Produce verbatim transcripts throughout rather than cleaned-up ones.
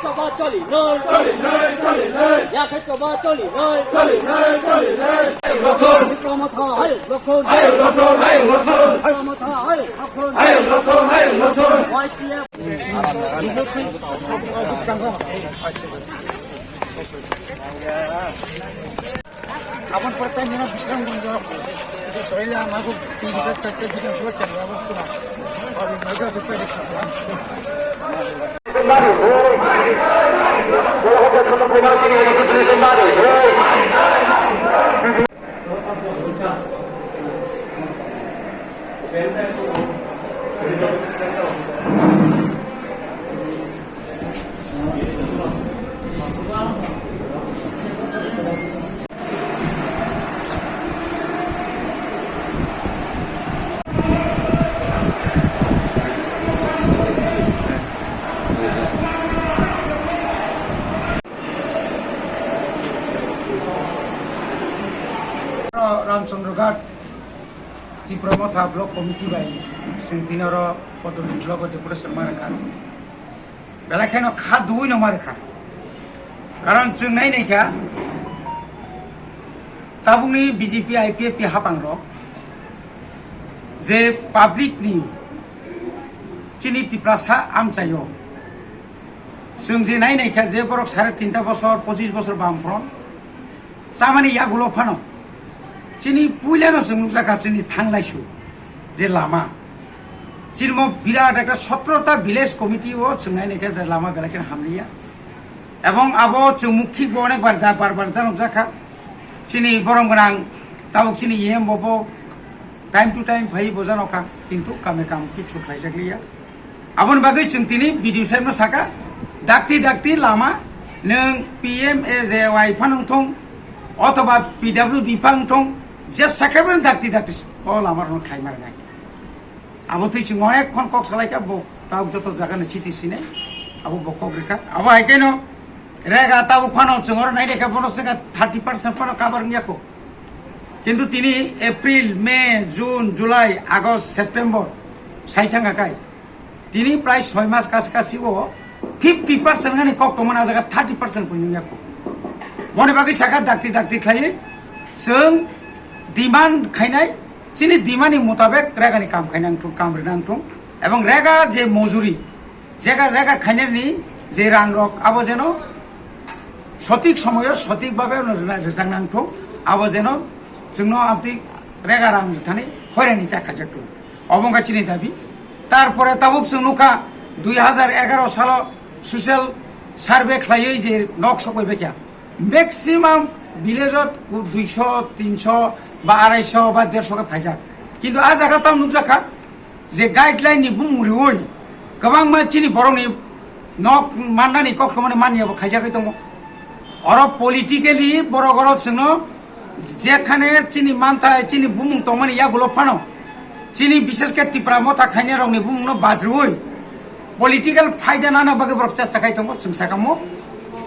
Choba choli noi. Choli noi, choli noi. Yakhe choba choli noi. Choli noi, choli noi. Hayung lokhon. Promo tha hayung lokhon. Hayung lokhon, hayung lokhon. Promo tha hayung lokhon. Hayung lokhon, hayung lokhon. Y T F. Aboni pore tai nini bisrang gunjo. Soila amago tin ta charta bidang suwa chalo abo suna. Abi maga se pede sabla. Ramchandra Ghat Tipra Motha Block Committee bai chwng tini oro Podoli Block o deputation ma rwkha. Belai kheno kha duui no ma rwkha. Karon chwng nai nai kha, tabukni B J P I P F T hapang rok je public ni chini Tiprasa amchaio chwng je nai nai kha je borok sare tinta bosor, pochis bosor bam phron, chamani yagulo phano chini puilano chwng nukjakha chini thanglaisu je lama. Chini mo birat ekta sotro ta village committee o chwng nai nai khe je lama belai kheno hamliya. Ebong abo chwng mukhik bo onek bar ja, bar bar ja nukjakha. Chini borom gwnang tabuk chini E M bo bo time to time phai bo ja nokha, kintu kame kam kichu khlaijakliya. Aboni bagwi chwng tini B D O sir no saka, dakti dakti lama nwng P M A J Y phano wngthong, othoba P W D phano wngthong, je sakha beno dakti dakti o lama rwno khlai ma rwnai. Abo twi chwng onek khon kok salai kha, bo tabuk joto jaga ni chiti sinai, abo bo kok rikha. Abo hai khe no rega tabuk phano chwng oro nai rega bono saka thirty percent phano cover wngya kho. Kintu tini April, May, June, July, August, September sai thangkha kai. Tini prai soi mas kasi kasi o fifty percent gani kok tongmani, a jaga thirty percent poi nungya kho. Boni bagwi saka dakti dakti khlaiwi chwng demand khainai, chini demand ni mutabek rega ni kam khainang thung, kam rinang thung, ebong rega je mojuri, jega rega khainani je rang rok abo jeno sotik somoyo sotik babe rwna rwjak nang thung, abo jeno chwngno amtwi rega rang rithani hoirani ta khaijak thung. Obo wngkha chini dabi. Tarpore tabuk chwng nukha, dui hajar egaro salo social survey khlaiwi je nok sokoi bekya. Maximum village o duiso, tinso ba araiso ba derso khe phaijak. Kintu a jaga tamo nukjakha je guideline ni bumung riwi kwbangma chini borokni nok mannani kok tongmani manya bo khaijagwi tongo. Oro politically borok oro chwngno jekhane chini manthai, chini bumung tongmani yagulo phano, chini bishesh khe Tipra Motha khainai rokni bumungno badrwi political phaida nana bagwi borok chesta khai tongo, chwng sakamo.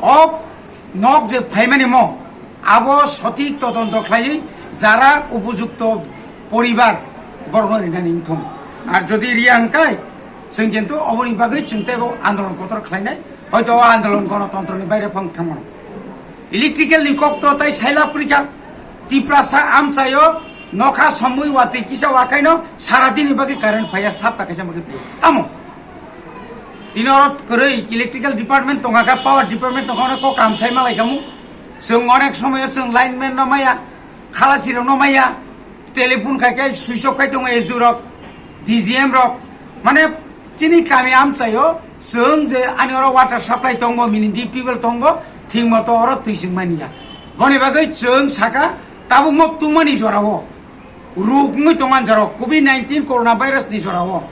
O nok je phaimani mo, abo sotik todonto khlaiwi jara upojukto poribar borokno rinani wngthong. Ar jodi riya hwnkhe, chwng kintu oboni bagwi chwng teibo andolon kotor khlainai, hoito o andolon gonotontroni baire phang thangmano. Electrical ni kok to tai saila purikha. Tiprasa amchaio nokha somwi watwi kisa wakaino sara dini bagwi current phaiya, sapta kaisa bagwi phaiya. Tamo? Tini oro kwrwi electrical department tongkha kha, power department tongkha, onek kok kam sai malai khamu. Chwng onek somoyo chwng lineman no maya, khalasi rok no maya, telephone khai khai switch off khai tongo S D O rok, D G M rok. Mane chini kami amchaio chwng je ani oro water supply tongo, mini deep tubewell tongo, thik moto oro twi chwng manya. Boni bagwi chwng saka tabukmo tungmani jorao ruk wngwi tongman jorao covid nineteen corona virus ni jorao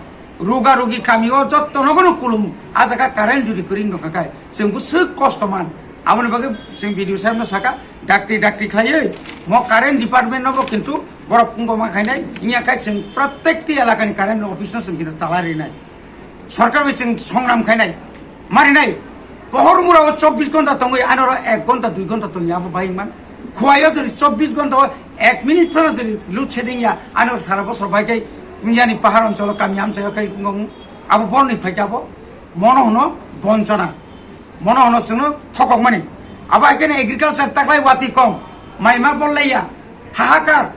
ruga rugi kamio jotto nogono kulum a jaga current juri kwrwi wng tongkha khai chwng bwswk kosto man. Aboni bagwi chwng B D O saheb no saka, dakti dakti khlaiwi mo current department no bo kintu borok wngkoma khainai wngya khai chwng protekti elaka ni current office no chwng kintu tala rinai. Sorkar bai chwng songram khainai, marinai. Pohor mura o chobbish ghonta tongwi, anoro ek ghonta, dui ghonta tongwi, abo bai man. Khuaio jodi chobbish ghonta o ek minute phano jodi load shedding ya, anoro sara bosor bai khai yani pahar oncholo kami amchaio khai wngkha, abo borni phaikha abo, mono hwno bonchona. Mono hono chwngno thokokmani. Abo hai kheno agriculture taklai watwi kom, maima bollaiya, hahakar,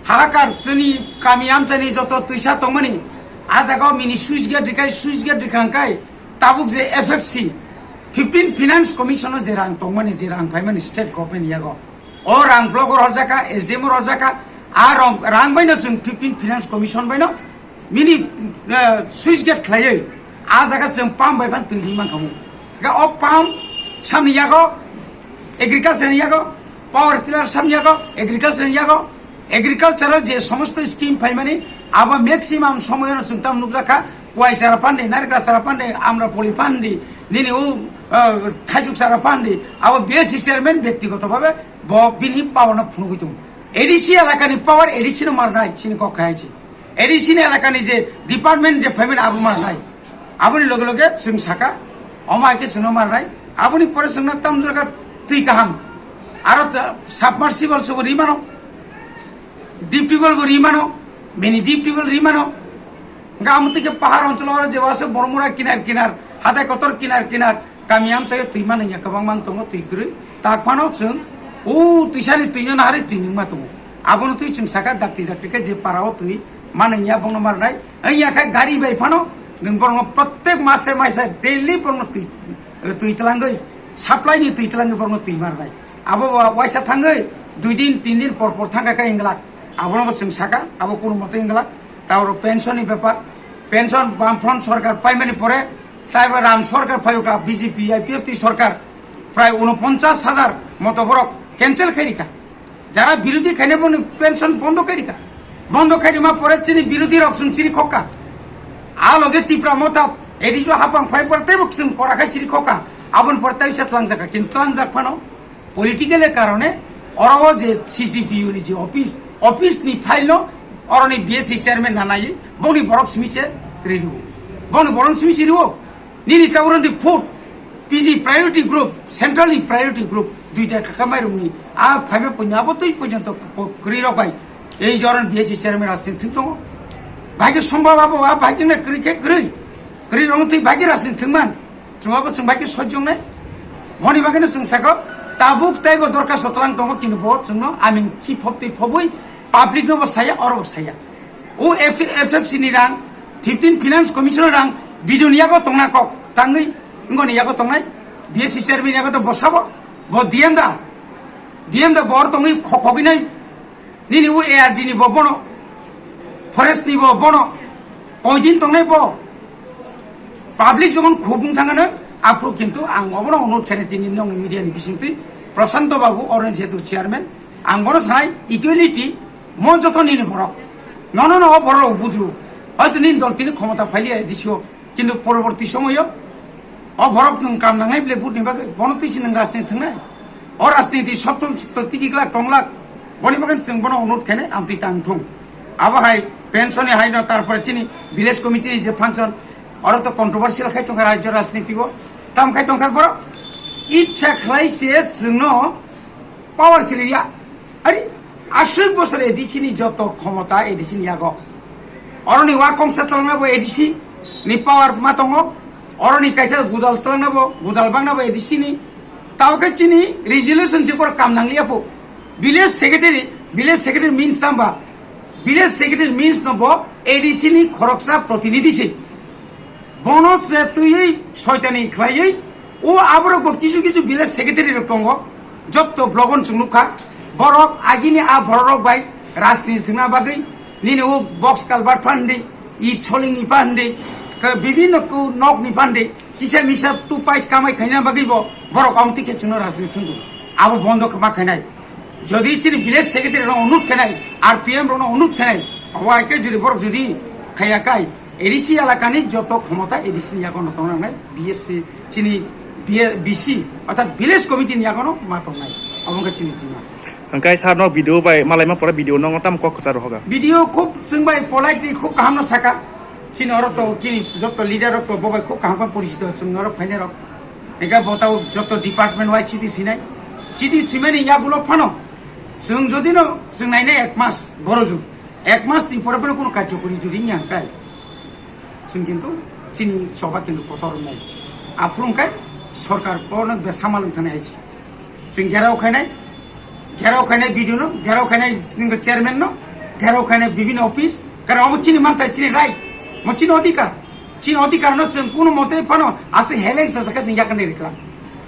hahakar chini kami amchaini joto twisa tongmani, a jagao mini switch gate rikai, switch gate rikha hwnkhe tabuk je F F C, fifteen Finance Commission o je rang tongmani, je rang phaimani state government yago, o rang block o rojaka, S D M o rojaka, a rang, rang baino chwng fifteen Finance Commission baino mini, eh, switch gate khlaiwi a jaga chwng pump bai phan twi ri mankha mu. Ga o pump samni yago, agriculture ni yago, power tiller samni yago, agriculture ni yago, agriculture o je somosto scheme phaimani abo maximum somoy no chwng tam nukjakha, kuai chara pandi, narikra chara pandi, amra poli pandi, nini u, eh, thaichuk chara pandi, abo B S C chairman byaktigoto bhabe bo bini power no phunugwi tongo. A D C elakani power A D C no marnai chini kok khai chi. A D C ni elakani je department je payment abo ma nai. Aboni loge loge chwng saka, omo hai khe chwngno ma nai. Aboni pore chwngno tamjora kha twi kaham. Aro ta-, submersible sobo ri mano. Deep tubewell bo ri mano. Mini deep tubewell ri mano. Hwnkhe amo twi khe pahar oncholo oro je waso Bormura kinar kinar, hatai kotor kinar kinar. Kami amchaio twi manwngya kwbangma wng tongo, twi kwrwi. Tak phano chwng o twisani twino naharwi twi nungma tongo. Abono twi chwng saka dakti dakti khe je para o twi manwngya bongno marnai. Wngya khe gari bai phano nwng borokno prottek mase maisa daily borokno twi, twi twlangwi, supply ni twi twlangwi borokno twi marnai. Abo wa-, waisa thangwi dui din tin din por por thangkha khe wngglak. Abono bo chwng saka, abo kunu mote wngglak. Taboro pension ni bepar, pension Bamfront sorkar paimani pore, taibo ram sorkar phaiyokha, B J P, I P F T sorkar, prai unoponchas hajar moto borok cancel khairikha. Jara birodhi khainai boni pension bondo khairikha. Bondo khairima pore chini birodhi rok chwng chiri khokha. A loge Tipra Motha, A D C o hapang phai pore teibo chwng kora khai chiri khokha. Aboni pore tei se twlangjakha, kintu twlangjak phano political ni karone oro o je C T P U ni je office, office ni file no oroni B S C chairman na nai, boni borok simi se ri rio. Boni borok simi se rio. Nini ta oroni food, P G priority group, central ni priority group, duita kaka mairung ni, a phaibe punya abo tei punya to ko-, kri rok bai. Ei joran B S C chairman rajniti thung tongo. Bagi sombab abo, a bagi na kri ke kri. Kri rong tei bagi rajniti thung man. Chwng abo chwng bai khe sojjong nai. Boni bagwi no chwng sakha, tabuk tei bo dorkhasto twlang tongo, kintu bo chwngno aming khi phop twi phobwi public no bo saya, oro bo saya. O F-, F F C ni rang, fifteen Finance Commission rang, B D O ni yago tongna kok, tangwi, wngoni yago tongnai, B S C chairman yago to bo sabo, bo D M da, D M da bo oro tongwi kho-, khogwi nai. Nini o A R D ni bo bono, forest ni bo bono, koidin tongnai bo. Public jokon khobung thangano, aphuru kintu ang obono onurod khainai tini nong media ni bisingtwi Prashanto Babu, Orange Setu chairman, ang bono sanai equality, mo joto nini borok. Nono no o borok budru. Hoyto nini dol tini khomota phailiya A D C o. Kintu poroborti somoyo o borok nwng kam nangnai bile vote ni bagwi, bono twi se nwng rajniti thwngnai. O rajniti sob som tiki glak tong glak. Boni bagwi chwng bono onurod khainai amtwi tang thung. Abo hai pension ni hai no, tarpore chini village committee ni je function, oro to controversial khai tongkha rajyo rajniti o. Tam khai tongkha borok. Ichha khlai se chwngno power siliya. Ari, aswk bosor A D C ni joto khomota A D C ni yago. Oroni wa kongsa twlangna bo A D C ni power ma tongo. Oroni kaisa gudal twlangna bo, gudal bangna bo A D C ni. Tao khe chini resolution se por kam nangliya pho. Village secretary, village secretary means tamba. Village secretary means no bo A D C ni khoroksa protinidhi se. Bono se twiwi soitani khlaiwi o aborok bo kisu kisu village secretary rok tongo, jotto blogon chwng nukha. Borok agini a borok rok bai rajniti thwngna bagwi nini o box culvert phan di, i soling ni phan di, ka bibinno ko nok ni phan di, kisa misa tu pais kamai khaina bagwi bo borok amtwi khe chwngno rajniti thwngwi abo bondo ma khainai. Jodi chini village secretary rok onurod khenai, R P M rok onurod khenai, abo hai khe jodi borok jodi khaya kai, A D C elakani joto khomota A D C ni yago no tong nangnai, B S C chini B C, orthat village committee ni yago no ma tongnai, abo wngkha chini tima. Hwnkhe sir no video bai malaima pore video no tam kok kwcharo hoga. Video khub chwng bai politely khub kaham no saka, chini oro to chini joto leader rok to bo bai khub kaham khe porichito chwng norok phainai rok. Hingke bo tao joto department wise sidi sinai. Sidi simani yagulo phano. Chwng jodi no, chwng nainai ek mas boro jur. Ek mas ni pore pore kono karjokori juri wngya hwnkhe. Chwng kintu chini choba kintu kotor wngnai. Aphuru hwnkhe Sorkar kono be samal wngthani aisi. Chwng gherao khainai, gherao khainai B D O no, gherao khainai chini chairman no, gherao khainai bibini office. Karon omo chini mantai, chini right, mo chini odhikar. Chini odhikar no chwng kuno mote phano aswk heleng sa saka chwng yakarni rikla.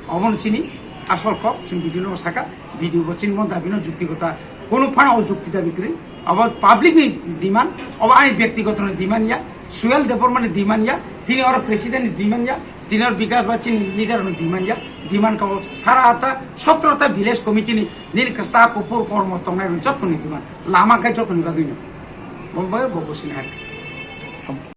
Omo chini asol kok, chwng B D O no saka, B D O bo chini mon dabi no jukti kota. Kuno phano o jukti dabi kwrwi. Obo public ni demand, obo ani byaktigoto ni demand ya, Suel Debbarma ni demand ya, tini oro president ni demand ya, tini oro Bikash ba chini leader ni demand ya, demand ka o sara ata sotro ta village committee ni nini kasa kuphur kormo tongnai rok joto ni demand, lama khe joto ni bagwi no. Bo bo bo bo sini hai.